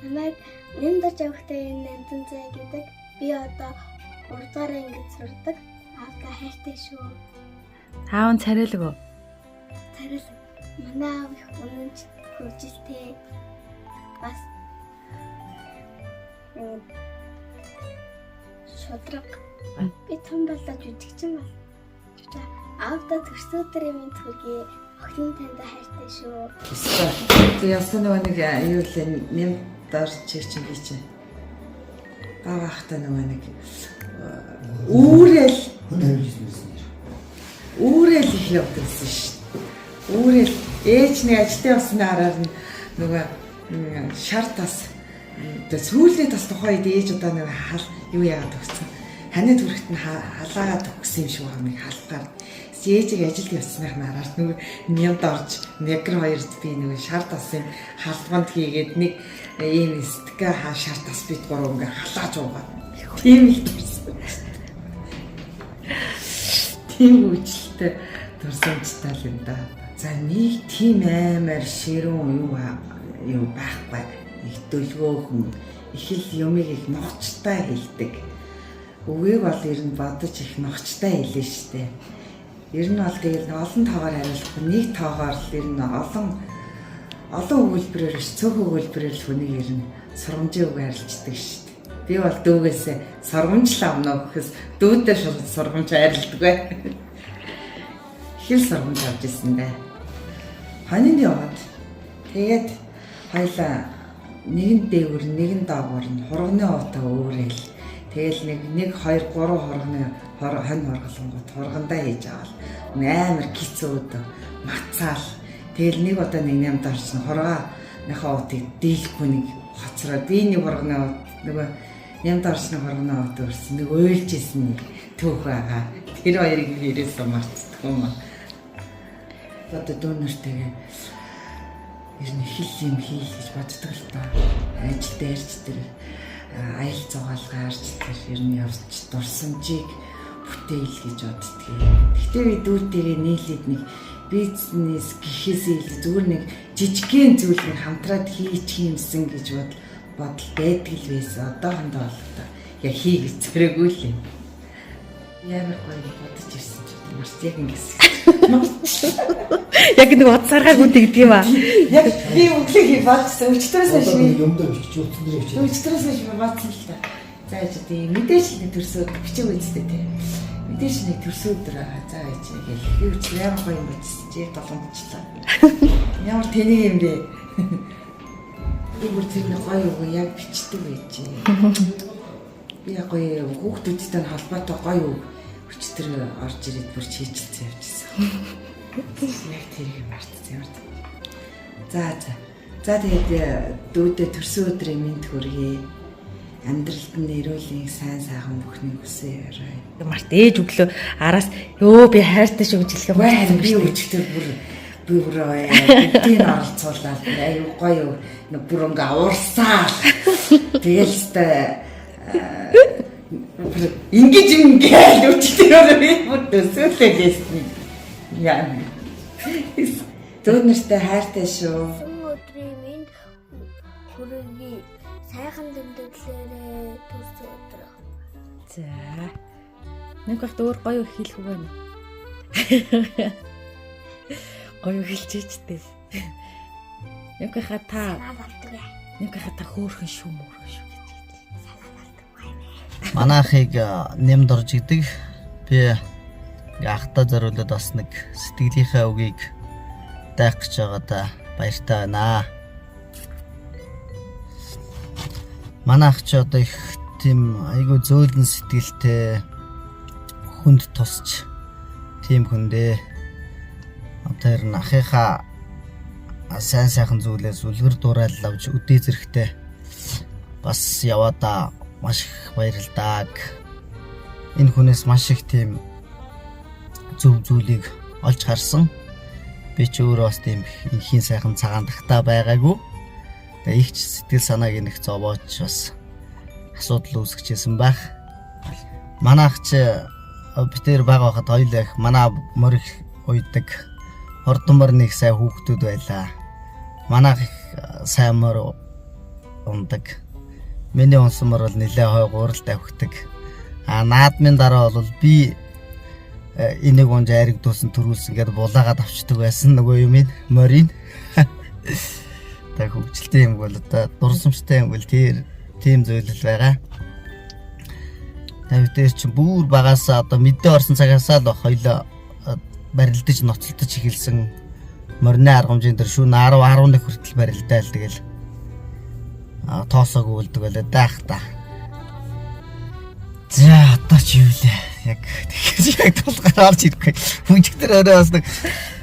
Намайг Нэмдэж авахтай энэ Нантанцай гэдэг. Би одоо 3 дугаар ангид сурдаг. Аавда хайртай шүү. Аав нь царайлаг уу? Царайлаг. Манай аав их үнэнч, хөгжилтэй. Бас шудраг. Би том болоод жүжигчин бол. Аавда төрсөн өдрийн мэнд хүргэе. Охин танд хайртай шүү. Тэг ясан нөгөө нэг юу лээ нэм дарч чинь би чинь. Бага ахта нөгөө нэг үүрэл Хүн авиж ирсэн нэр. Үүрэл их явдаг гэсэн шүү дээ. Үүрэл ээж нэг ажилдаа явсны араар нь нөгөө шар тас тэгээ сүүлийн тас тухайн үед ээж одоо нэг хал юу яагаад өгсөн. Ханы төрхт нь халаагаад өгсөн юм шиг байна нэг халахаар. Ээжийг ажилд явсных нь араар нөгөө нямд орж негр хоёрт би нөгөө шар тасын халбанд хийгээд нэг ийм стика ха шар тас бит гурав ингээ халааж уугаад. Тийм их төрсөн. Тийм үйлчлэлтэй дурсамжтай л юм да. За нэг тийм аймаар ширүүн юу юу байхгүй. Их дөлгөөхөн их л юмыг их ногчтой хэлдэг. Үгийг бол ер нь бодож их ногчтой хэлнэ штэ. Ер нь бол тэгэл олон тоогоор хариулахгүй нэг тоогоор л ер нь олон олон өгүүлбэрээр биш цөөх өгүүлбэрээр л хүнийг ер нь сургамжийн үг харилцдаг штэ. Би бол дүүгээсээ сургамж л авна гэхээс дүүдээ сургамж хайрладаг. Их л сургамж авч ирсэн дээ. Хонин яваад тэгээд хоёлаа нэгэн дээгүр нэгэн доогуур нь хурганы уутаа өөрөөл. Тэгэл нэг 1 2 3 хурганы хонь хургалангууд хургандаа хийж авал амар хэцүү өдөө мацаал. Тэгэл нэг удаа нэг нямд орсон хургааныхаа уутыг дийлэхгүй нэг хоцроо би нэг хурганы уут нөгөө нямд орсны хурганы уут өрсөн нэг уйлж исэн нэг түүх байгаа. Тэр хоёрыг би ерөөсөө мартдаггүй юм аа. Одоо дүүнэртэйгээ ер нь их л юм хийх гэж боддог л доо. Ажил дээр ч тэр аял зугаалгаарч тэр ер нь явж дурсамжийг бүтээл гэж боддөг. Гэхдээ би дүүтэйгээ нийлээд нэг бизнес гэхээсээ илүү зүгээр нэг жижигхэн зүйлийг хамтраад хийчих юмсан гэж бодол байдаг л байсан. Одоохондоо бол одоо яг хий гэж зориогүй л юм. Ямар гоё бодож ирсэн ч одоо марч яг ингэсэн. Яг нэг утсаргаагүй тэгдэг юм аа. Яг би өглөө хий бодсон. Өчтөрөөс хойш Одоо би нэг юмдаа бичиж утсан дээр бичиж. өчтөрөөс хойш би бодсон л та. За яж тий мэдээж нэг төрсөө бичиг үсттэй тий. Мэдээж нэг төрсөө өдөр байгаа. За яж гэл. Би өчтөр ямар гоё юм бодсон чи яг долоомжлаа. Ямар тэнийг юм бэ? Би бүр тэр нэг гоё үг яг бичдэг байжээ. Би яг гоё хүүхдүүдтэй нь холбоотой гоё үг өчтөр орж ирээд бүр чийжилсэн явчихсан. Яг тэрийг мартсан ямар ч. За за. За тэгээд дүүдээ төрсөн өдрийн мэнд хүргэе. Амьдралд нь эрүүлийн сайн сайхан бүхнийг хүсье ярай. Март ээж өглөө араас ёо би хайртай шүү гэж хэлэх юм. Үгүй харин би өчтөр бүр би бүр бүгдийг нь оролцуулаад аюу гоё нэг бүр ингээ уурсаал. Тэгэл өстой бүр ингэж ингээл өчтөр би бүр төсөөлөө гэсэн. Яа. Дүү нартай хайртай шүү. Төрсөн өдрийн мэнд хүргэе. Сайхан тэмдэглээрэй төрсөн өдрөө. За. Нэг багт өөр гоё үг хэлэх үг байна. Гоё үг хэлчихэж дээ. Нэг баха та Санаа болдог ээ. нэг баха та хөөхөн шүү мөөрхөн шүү гэж хэлээ. Санаа болдог байна. Манай ахыг нэмд орж идэг. Би ингээ ахтаа зориулаад бас нэг сэтгэлийнхээ үгийг дайх гэж байгаадаа баяртай байна. Манай ах чи одоо их тийм айгүй зөөлөн сэтгэлтэй хүнд тусч тийм хүн дээ. Одоо ер нь ахыхаа сайн сайхан зүйлээс үлгэр дуурайл авч өдөө зэрэгтэй бас яваадаа маш их баярлалаа. Энэ хүнээс маш их тийм зөв зүйлийг олж харсан. Би ч өөрөө бас тийм инхийн сайхан цагаан тагтаа байгаагүй. Тэгээ их ч сэтгэл санааг нэг зовоож бас асуудал үүсгэжсэн байх. Манай ах чи бид тэр бага байхад хоёулаа их манай морь их уйдаг. Хордон морь нэг сайн хүүхдүүд байлаа. Манай ах их сайн морь ундаг. Миний унсан мор бол нэлээ хой гурал давхдаг. А наадмын дараа бол би энийг унж айраг дуусан төрүүлсэн гэдээ булаагаад авчдаг байсан нөгөө юм ин морин. Тэг хөгжилтэй юм бол одоо дурсамжтай юм бол тэр тийм зүйл л байгаа. Тавь дээр чинь бүр багасаа одоо мэдээ орсон цагаасаа л хоёлоо барилдаж ноцолдож эхэлсэн морины аргамжийн дээр шүүн 10 11 хүртэл барилдаал тэгэл тоосоогүй үлдэг байлаа даах та. За одоо ч юу лээ. Яг тэгэхээр яг тулгаар орж ирэхгүй. Хүнчгтэр өрөө бас нэг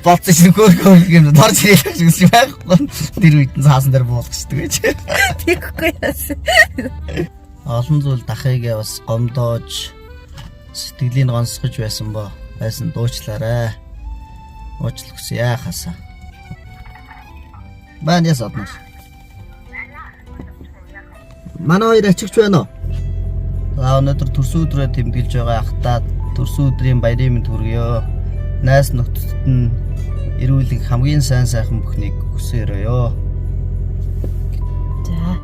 болцсон чинь хөөх хөөх юм орж ирэх шиг байхгүй. Тэр үед нь цаасан дээр буулгачдаг гэж. Тэгэхгүй яасан. Олон зүйл дахыг бас гомдоож сэтгэлийг гонсгож байсан бо байсан дуучлаарай. Уучлах хүсье яхасаа. Маань яс одноос. Манай хоёр ачигч байна уу? За өнөөдөр төрсөн өдрөө тэмдэглэж байгаа ахтаа төрсөн өдрийн баярын мэнд хүргье. Найз нөхдөд нь эрүүлэн хамгийн сайн сайхан бүхнийг хүсэн өрөөё. За.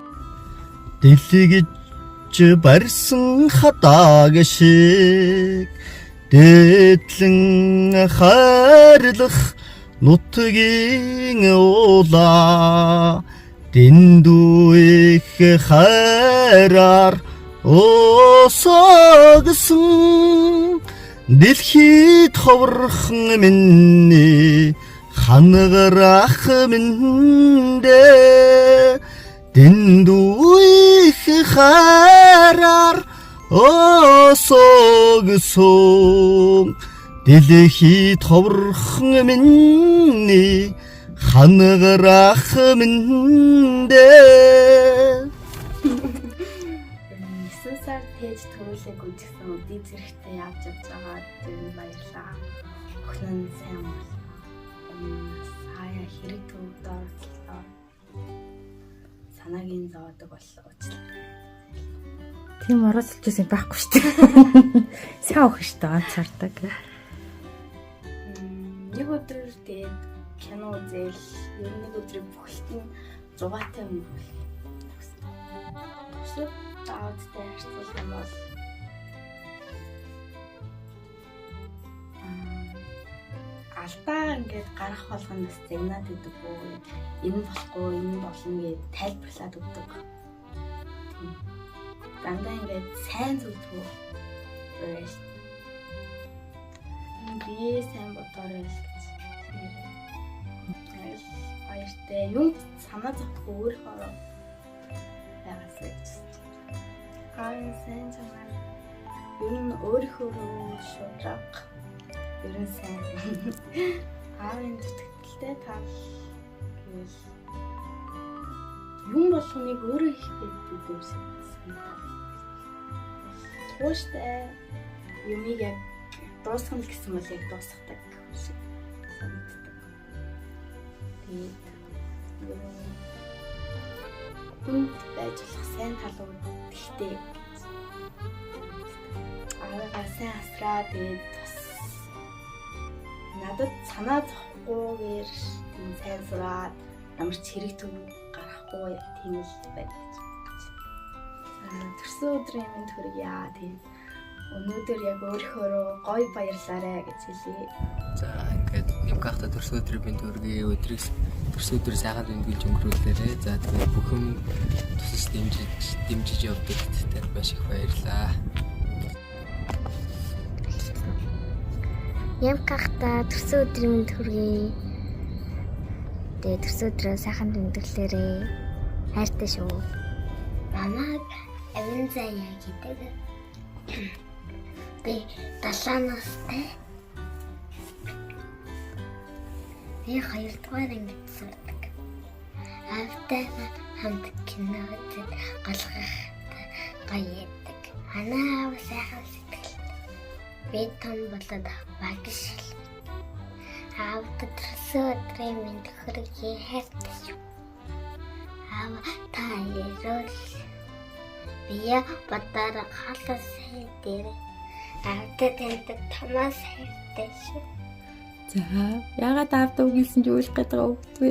Дэлхий гэж барьсан хадааг шиг дээдлэн хайрлах нутгийн уулаа дэндүү их хайраар осогсон дэлхийд ховорхон минь хангарах минь дээ дэндүү их хайраар осогсон дэлхийд ховорхон минь хангарах минь дээ. 9 сар тээж төрүүлээгүй ч гэсэн өдий зэрэгтэй явж явж байгаа тэр нь баярлаа. Охин нь сайн боллоо. Сая хэрэг төв дооцолтоо. Санаагийн зоодог боллоо уучлаарай. Тийм оролцож байсан байхгүй шүү дээ. Сайн охин шүү дээ ганцаардаг. Нэг өдөр тэгээд кино үзэл ер нь нэг өдрийг бүхэлд нь зугаатай өнгөрүүл. Бусад аудтай харьцуулах юм бол алдаа ингээд гарах болгоноос загнаад өгдөг үү. Энэ болохгүй, энэ болно гэж тайлбарлаад өгдөг. Тийм. Дандаа ингээд сайн зүйл түү. Би сайн бодоорой л гэж. Баяртай. Юм санаа зовхгүй өөрийнхөө байгаасаа гэж. Аавын сайн чанар ер нь өөрийнхөө шудраг ер нь сайн. Аавын зүтгэлтэй тал гэвэл юм болгоныг өөрөө хийх гэдэг юм шиг санагдав. Тууштай юмыг яг дуусгана гэсэн бол яг дуусгадаг шиг санагддаг. Тэгээд ер нь хүнд байж болох сайн талууд ихтэй гэж. Аавыгаа сайн асраа тэгээд бас надад санаа зовхгүйгээр тийм сайн сураад ямар ч хэрэг төв гарахгүй тийм л байдаг гэж. Төрсөн өдрийн мэнд хүргье. Тийм. Өнөөдөр яг өөрийнхөө гоё баярлаарай гэж хэлье. За ингээд Нимкахта төрсөн өдрийн мэнд хүргэе. Өдрийг төрсөн өдөр сайхан тэмдэглэж өнгөрүүлээрэй. За тэгээд бүхэн тусаж дэмжиж явдаг танд маш их баярлалаа. Нимкахта төрсөн өдрийн мэнд хүргэе. Тэгээд төрсөн өдрөө сайхан тэмдэглээрэй. Хайртай шүү. Намайг Авин заяа гэдэг. Би 7 настай. Би 2 дугаар ангид сурдаг. Аавтай хамт кино үзээд голгох гоё яадаг. Манай аав сайхан сэтгэл. Би том болоод багш. Аавд төрсөн өдрийн мэнд хүргэе, хайртай шүү. Аав та ерөөл. Бие бодоор хоолой сайн дээр. Аавд танд томоос хайртай шүү. За, яагаад аавд үг хэлсэн чи уйлах гээд байгаа үг вэ?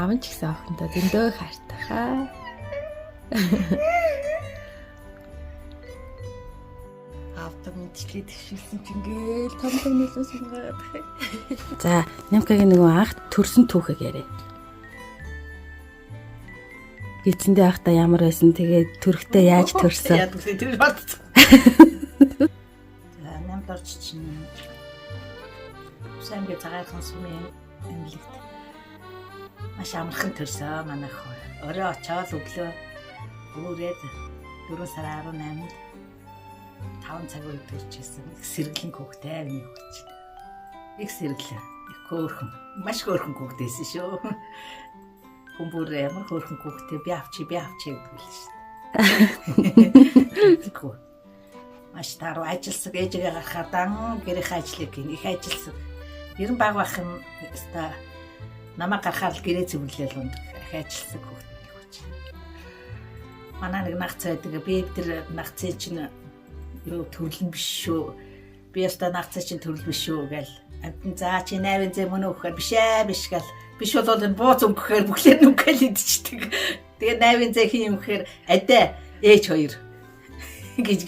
Аав нь ч гэсэн охиндоо зөндөө хайртай хаа. Аавда мэдчлээ тэгшилсэн чинь ингээл том том нөлөө сунгаад байх. За, Нямкагийн нөгөө анх төрсөн түүхийг яриа. Эцэндээ ахта ямар байсан, тэгээд төрхтөө яаж төрсөн? Яг үгүй тэр бодсон. За, намд орч чинь Усангийн цагаахан сумын эмнэлэгт маш амархан төрсөн манайх. Орой очоод өглөө үүрээд 4 сарын 18-нд 5 цаг үед төрж ирсэн. Их сэргэлэн хүүхдээ миний хүүхд чинь. Их сэргэлэн, их хөөрхөн. Маш хөөрхөн хүүхд байсан шүү. Хүн бүр ямар хөөрхөн хүүхдээ би авчи, би авчи гэдэг л шүү дээ. Тэгэхгүй. Маш таруу ажилсаг ээжигээ гарахаар дан гэрийнхээ ажлыг гин их ажилсаг. Ер нь баг байх юм өста намайг гарахаар л гэрээ цэвэрлээл ундаг. Их ажилсаг хүүхд нэг хүч. Манай нэг нагц байдаг. Би тэр нагцын чинь юу төрөл нь биш шүү. Би өста нагцын чинь төрөл биш шүү гэл. Амтан заа чи 8 зэ мөн өгөхээр биш ээ биш гэл. Биш болвол энэ бууз өнгөхөөр бүхлээр нь өнгөөл идчихдэг. Тэгээ 8 зэ хин юм гэхээр адаа ээж хоёр гэж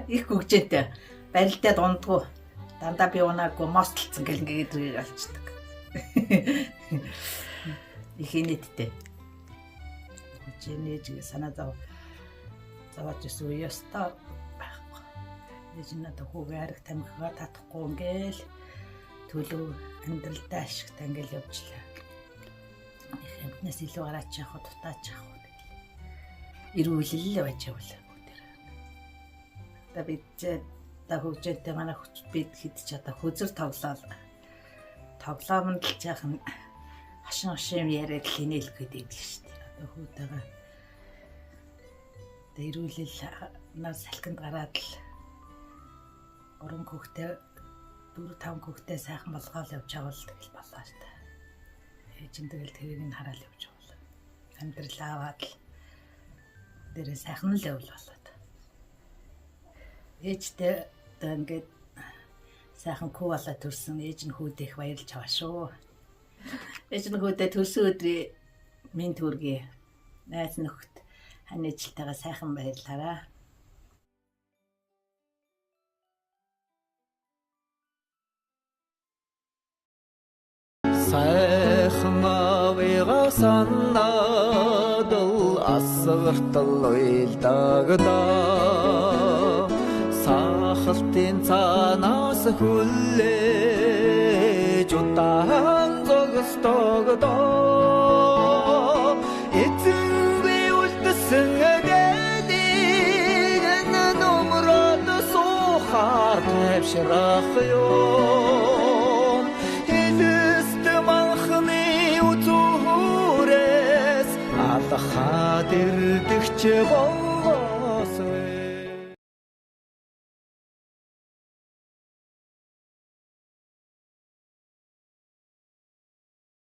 их гүгжээтэй. Барилдаа дундгуу. Дандаа би унаагүй мостлцсан гэл ингээд тэрийг алчдаг. Их инээдтэй. Чинээж санаа зовооч ирсэн үе ёстой байхгүй. Ээж надад хүүгээ ариг тамхигаа татахгүй ингээл төлөв амьдралдаа ашигтай ингээл явжлаа. Их амтнаас илүү гараач явах дутаач явах тэгэл. Эрүүлэл байж явлаа бүгдээр. Одоо бид одоо хөгжөөтэй манай хүч бид хэд ч одоо хөзөр тоглоол тоглоомонд л жаахан хашин хашин юм яриад л инээлэх гээд байдаг шүү дээ. Одоо хүүтэйгээ одоо эрүүлэл нар салхинд гараад л 3 хүүхдээ 4 5 хүүхдээ сайхан болгоол явж байгаа л тэгэл болоо шүү дээ. Ээж нь тэгэл тэрийг нь хараал явж байгаа. Амьдрал аваад л дээрээ сайхан л явал болоо. Ээжтэй одоо ингээд сайхан күү болоо төрсөн ээж нь хүүдээ их баярлж байгаа шүү. Ээж нь хүүдээ төрсөн өдрийн минь төргий. Найз нөхөд хань ээжтэйгээ сайхан баярлаараа. Сайхан авига санадал асгартал уйлдагдаа сахалтын цаанаас хүлээж удаан зогсдогдоо эзэнгүй үлдсэн гэлийг нүмрод суухаар тайвшрах юм хэлэст манхны үзүүрээс алхаад ирдэгч бол